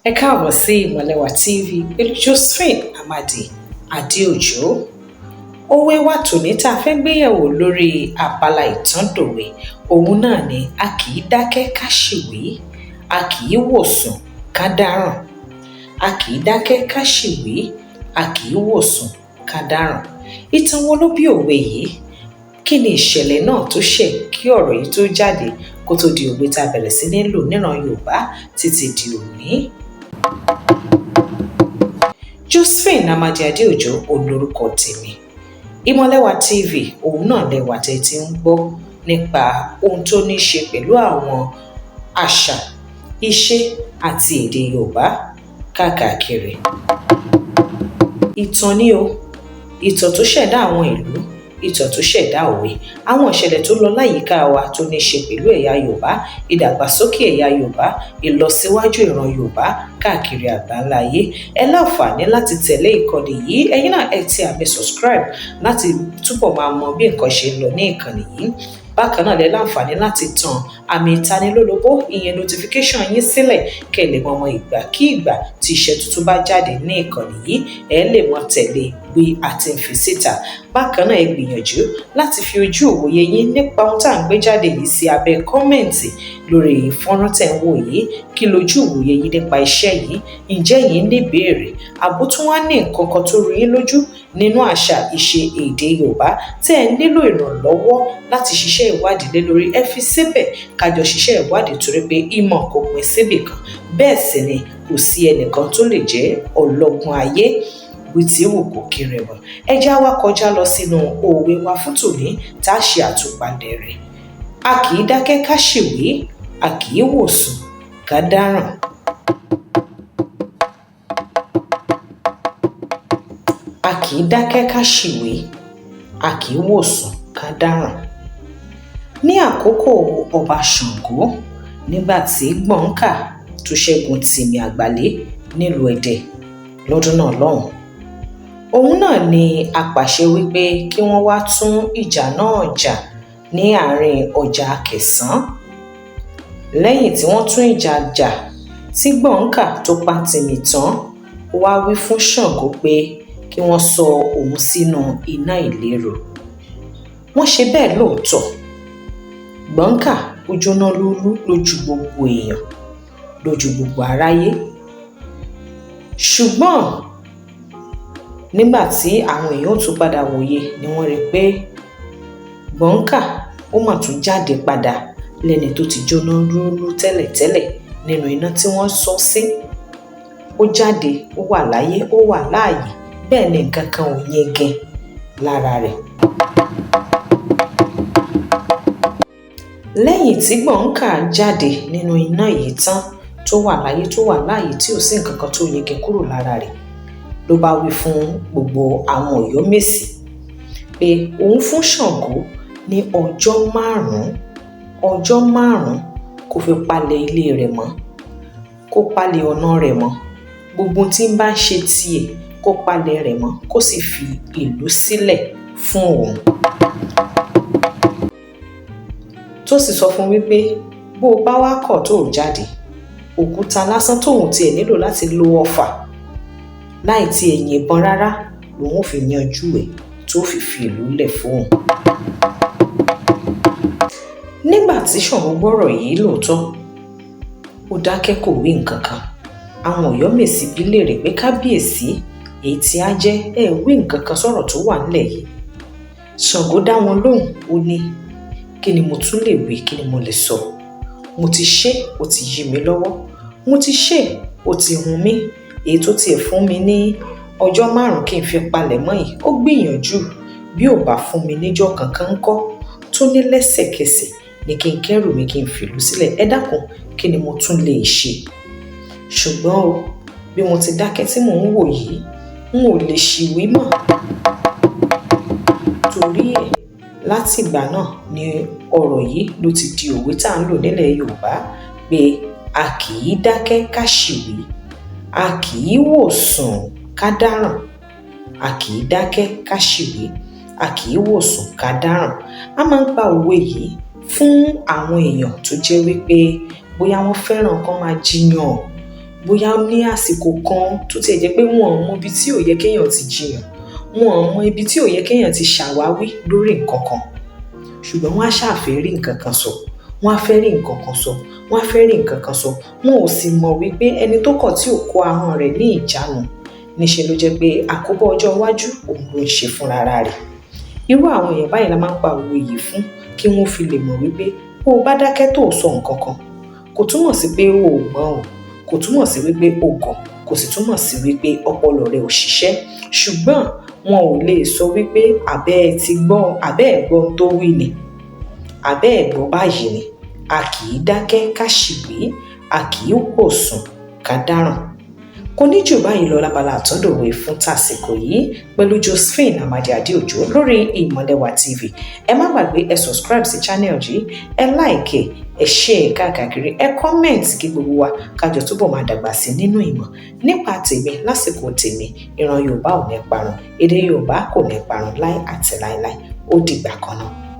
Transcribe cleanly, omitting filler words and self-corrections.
Ẹ káàbọ̀ sí Ìmọ̀lẹ́wà TV pẹ̀lú Josephine Amadi Adéòjò. Òwe wa tòní tá a fẹ́ gbéyẹ̀wò lórí abala ìtàndòwe, òun náà ni a kì í dákẹ́ ká ṣìwí, a kì í wòsùn ká dáràn. A kì í dákẹ́ ká ṣìwí, a kì í wòsùn ká dáràn. Ìtàn wo ló bí òwe yìí? Kí ni ìṣẹ̀lẹ̀ náà tó ṣẹ̀ kí ọ̀rọ̀ yìí tó jáde kó tó di òwe tá a bẹ̀rẹ̀ sí ní lò níran Yorùbá títí di òní? Josephine Amadi Adéòjò òun lorúkọ tèmi. Ìmọ̀lẹ́wà TV òun náà lẹwà tẹ́ ti ń gbọ́ nípa ohun tó ní ṣe pẹ̀lú àwọn àṣà, ìṣe àti èdè Yorùbá káàkiri. Ìtàn ni o, ìtàn tó ṣẹ̀dá àwọn ìlú, ìtàn tó ṣẹ̀dá òwe, àwọn ìṣẹ̀lẹ̀ tó lọ láyìíká wa tó ní ṣe pẹ̀lú ẹ̀yà Yorùbá, ìdàgbàsókè ẹ̀yà Yorùbá, ìlọsíwájú ìran Yorùbá káàkiri àgbáńlá ayé. Ẹ láǹfààní láti tẹ̀lé ìkànnì yìí, ẹ̀yin náà ẹ tẹ àmì subscribe láti túbọ̀ máa mọ bí nǹkan ṣe ń lọ ní ìkànnì yìí. Bákan náà lẹ láǹfààní láti tan àmì ìtanilólobó, ìyẹn notification yín sílẹ̀, kẹ́ ẹ lè mọ ọmọ ìgbàkígbà tí iṣẹ́ tuntun bá jáde ní ìkànnì yìí, ẹ lè mọ tẹ̀lé bí a ti ń fi síta. Bákan náà, ẹ gbìyànjú láti fi ojú òwòye yín nípa ohun tá à ń gbé jáde yìí sí abẹ́ comment lórí fọ́nrán tẹ̀ ń wò yìí. Kí lójú ìwòye yín nípa iṣẹ́ yìí? Ǹjẹ́ yín ní ìbéèrè, àbó tún wá ní nǹkan kan tó rú yín lójú nínú àṣà, ìṣe, èdè Yorùbá tẹ́ ẹ nílò ìrànlọ́wọ́ láti ṣiṣẹ́ ìwádìí lé lórí? Ẹ fi síbẹ̀ kájọ ṣiṣẹ́ ìwádìí, torí pé ìmọ̀ kò pín síbì kan, bẹ́ẹ̀ sì ni kò sí ẹnìkan tó lè jẹ́ ọlọ́gbọ́n ayé wí tí wù kó kéré mọ́. Ẹ já wa kọjá lọ sínú òwe wa fún tòní tá a ṣe àtúpalẹ̀ rẹ̀. A kì í dákẹ́ ká ṣìwí, a kì í wòsùn ká dáràn. A kì í dákẹ́ ká ṣìwí, a kì í wòsùn ká dáràn. Ní àkókò Ọba Ṣàngó, nígbà tí Gbọ̀ǹkà tó ṣẹ́gun Tìmì Àgbàlé nílùú Ẹdẹ lọ́dún náà lọ́hùn, òun náà ni apàṣẹ wípé kí wọ́n wá tún ìjà náà jà ní àárín ọjà Akẹ̀sán. Lẹ́yìn tí wọ́n tún ìjà jà tí Gbọ̀ǹkà tó pa Tìmì tán, ó wá wí fún Ṣàngó pé kí wọ́n sọ òun sínú iná ìléru. Wọ́n ṣe bẹ́ẹ̀ lóòótọ́. Gbọ̀ǹkà ó jóná lúlú lójú gbogbo èèyàn, lójú gbogbo aráyé. Ṣùgbọ́n nígbà tí àwọn èèyàn ó tún padà wòye ni wọ́n rí i pé Gbọ̀ǹkà ó mà tún jáde padà lẹ́ni tó ti jóná lúlú tẹ́lẹ̀tẹ́lẹ̀ nínú iná tí wọ́n sọ sí. Ó jáde, ó wà láyé, ó wà láàyè, bẹ́ẹ̀ ni nǹkan kan ò yingin lára rẹ̀. Lẹ́yìn tí Gbọ̀ǹkà jáde nínú iná yìí tán, tó wà láyé, tó wà láàyè, tí ò sí nǹkan kan tó yingin kúrò lára rẹ̀, ló bá wí fún gbogbo àwọn Ọ̀yọ́mèsì pé òun fún Ṣàngó ní ọjọ́ márùn-ún, ọjọ́ márùn-ún kó fi palẹ̀ ilé rẹ̀ mọ́, kó palẹ̀ ọ̀nà rẹ̀ mọ́, gbogbo tí ń bá ń ṣe tiẹ̀ kó palẹ̀ rẹ̀ mọ́, kó sì fi ìlú sílẹ̀ fún òun. Tó sì sọ fún wípé bó o bá wá kọ̀ tó o jáde, òkúta lásán tóun tiẹ̀ nílò láti lo ọfà láì tiẹ̀ yìnbọn rárá lòun ò fi yanjú ẹ̀ tó fi fi ìlú lẹ̀ fóun. Nígbà tí Ṣàngó gbọ́rọ̀ yìí lóòótọ́, ó dákẹ́, kò wí nǹkan kan. Àwọn Ọ̀yọ́mèsì bi léèrè pé kábíyèsí, èyí tí á jẹ́ ẹ wí nǹkan kan sọ̀rọ̀ tó wà nílẹ̀ yìí? Ṣàngó dá wọn lóhùn, ó ní kí ni mo tún lè wí, kí ni mo lè sọ? Mo ti ṣe, ó ti yí mi lọ́wọ́, mo ti ṣe, ó ti hun mí. Èyí tó tiẹ̀ fún mi ní ọjọ́ márùn-ún kí n fi palẹ̀ mọ́ yìí, ó gbìyànjú. Bí ò bá fún mi níjọ́ kankan ńkọ́, tó ní lẹ́sẹ̀kẹsẹ̀ ní kí n kẹ́rù mi kí n fìlú sílẹ̀, ẹ dákun, kí ni mo tún lè ṣe? Ṣùgbọ́n o, bí mo ti dákẹ́ tí mò ń wò yìí, n ò lè ṣìwí mọ́. Torí ẹ̀, látìgbà náà ni ọ̀rọ̀ yìí ló ti di òwe tá à ń lò nílẹ̀ Yorùbá pé a kì í dákẹ́ ká ṣìwí, a kì í wòsùn ká dáràn. A kì í dákẹ́ ká ṣìwí, a kì í wòsùn ká dáràn. A máa ń pa òwe yìí fún àwọn èèyàn tó jẹ́ wípé bóyá wọ́n fẹ́ràn kán máa jiyàn, Bóyá ní àsìkò kan tó tiẹ̀ jẹ́ pé wọn ò mọ ibi tí ò yẹ kéèyàn ti jiyàn, wọn ò mọ ibi tí ò yẹ kéèyàn ti ṣàwáwí lórí nǹkan kan, ṣùgbọ́n wọ́n á ṣáà fẹ́ rí nǹkan kan sọ, wọ́n á fẹ́ rí nǹkan kan sọ, wọ́n á fẹ́ rí nǹkan kan sọ. Wọn ò sì mọ̀ wípé ẹni tó kọ̀ tí ò kó ahọ́n rẹ̀ ní ìjánu, níṣe ló jẹ́ pé àkóbá ọjọ́ iwájú òun ló ń ṣe fúnra rẹ̀. Irú àwọn èèyàn báyìí la máa ń pa òwe yìí fún, kí wọ́n fi lè mọ̀ wípé bó o bá dákẹ́ tó o sọ nǹkan kan, kò túmọ̀ sí pé o ò gbọ́n o, kò túmọ̀ sí wípé o gọ̀, kò sì túmọ̀ sí wípé ọpọlọ rẹ ò ṣiṣẹ́. Ṣùgbọ́n wọn ò lè sọ wípé àbẹ́ ẹ ti gbọ́, àbẹ́ ẹ gbọ́ tó wí ni, àbẹ́ ẹ gbọ́ báyìí ni. A kì í dákẹ́ ká ṣìgbé, a kì í wòsùn ká dáràn. Kò ní jù báyìí lọ lábala àtọ́dọ̀wé fún tàsìkò yìí pẹ̀lú Josephine Amadi Adeojo lórí Ìmọ̀lẹ́wà TV. Ẹ má gbàgbé, ẹ subscribe sí channel yìí, ẹ like, ẹ share káàkiri, ẹ comment, kí gbogbo wa kájọ túbọ̀ máa dàgbà sí nínú ìmọ̀. Nípa tèmi, lásìkò tèmi, ìran Yorùbá ò ní parun, èdè Yorùbá kò ní parun láì àti láíláí. Ó dìgbà kan náà.